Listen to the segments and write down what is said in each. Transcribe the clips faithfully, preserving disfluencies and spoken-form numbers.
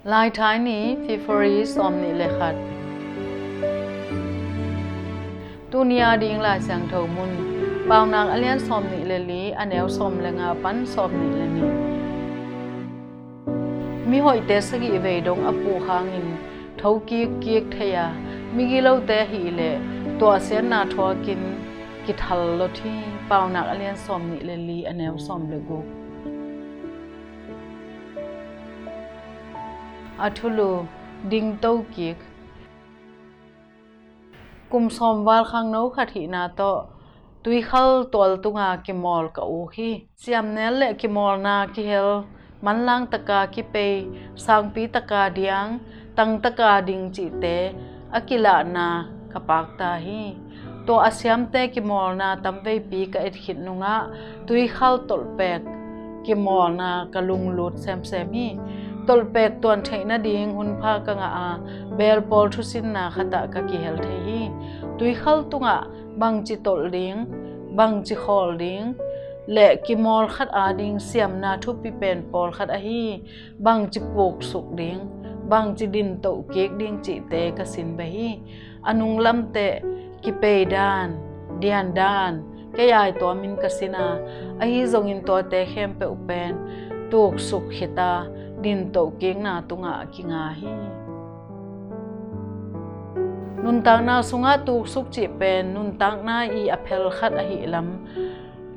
Laithai ni, February sawm nih le khat. Tuni a ding Lai Siangtho mun, Paunak a lian sawm nih le li, a neu sawm le nga pan sawm nih le nih. Mihoihte sagih vei dong a puk hangin tho kikkik thei a, migilote ahih leh tuahsiatna thuakin kithal lot hi. Paunak a lian sawm nih le li, a neu sawm le guk. A thulu, dingto kik. Kum sawm val khangno khat hihna tawh tuikhal tual tunga kimawl ka uk hi. Siamnel le kimawlna kihel, manlang taka kipei, sangpi taka diang, tang taka ding cihte a kilahna ka pakta hi. Tua a siamte kimawlna tamveipi ka et khit nungah tuikhal tolhpek kimawlna ka lunglut semsem hi. Tolhpek tuan theih nading hunpha ka ngah a, beel pawl thusinna khatah ka kihel thei hi. Tuikhal tungah bangci tolh ding, bangci khawl ding, le kimawl khat ading siamna thupi pen pawlkhat ahi, bangci puksuk ding, bangci dintoh kik ding cihte ka sin beh hi. A nunglamteh kipei dan, dian dan, kei ai tuamin ka sin a, ahi zongin tuate khempeuh pen tuksuk khita, dintoh kikna tungah kinga hi. Nuntakna sungah tuksuk cih pen nuntakna i a phel khat ahih lam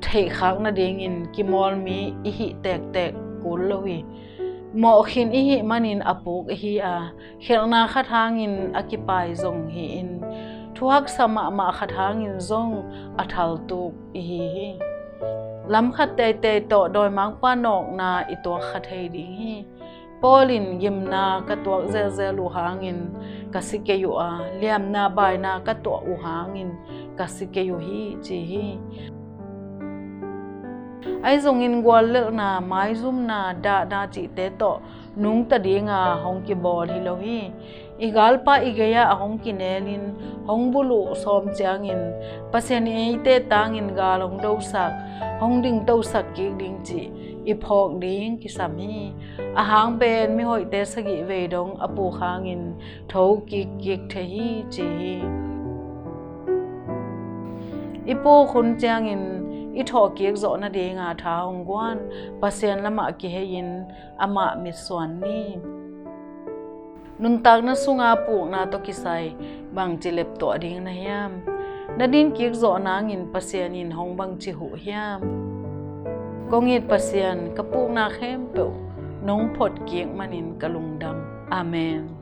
theihkhak nadingin kimawl mi i hih tektek kul lo hi. Mawhkhin i hih manin a puk i hi a, khelhna khat hangin a kipai zong hi-in, thuhaksa mahmah khat hangin zong a thaltuk i hi hi. Lam khat teitei tawh dawimangpa nawkna i tuak kha thei ding hi. Paul in gimna ka tuak zelzel uh hangin ka si kei uh a, liamna baina ka tuah uh hangin ka si kei uh hi, ci hi. Ahi zongin guallelhna, maizumna, dahna cihte tawh nungta dinga hong kibawl hi lo hi. I galpa i gei-ah a hong kinelin hong buluh sawm ciangin Pasian in eite tangin gal hong dosak, hong dingtosak kik ding cih i phawk ding kisam hi. Ahang pen mihoihte sagih vei dong a puk hangin tho kikkik thei hi, ci hi. I puk hun ciangin i thawhkik zawh nadinga tha hong guan, Pasian lamah kihei-in amah mitsuan ni. Nuntakna sunga pukna tawh kisai bangci leptuah ding na hiam? Na dinkik zawh nangin Pasian in hong bangci huh hiam? Kong it Pasian, ka pukna khempeuh nong photkik manin ka lungdam. Amen.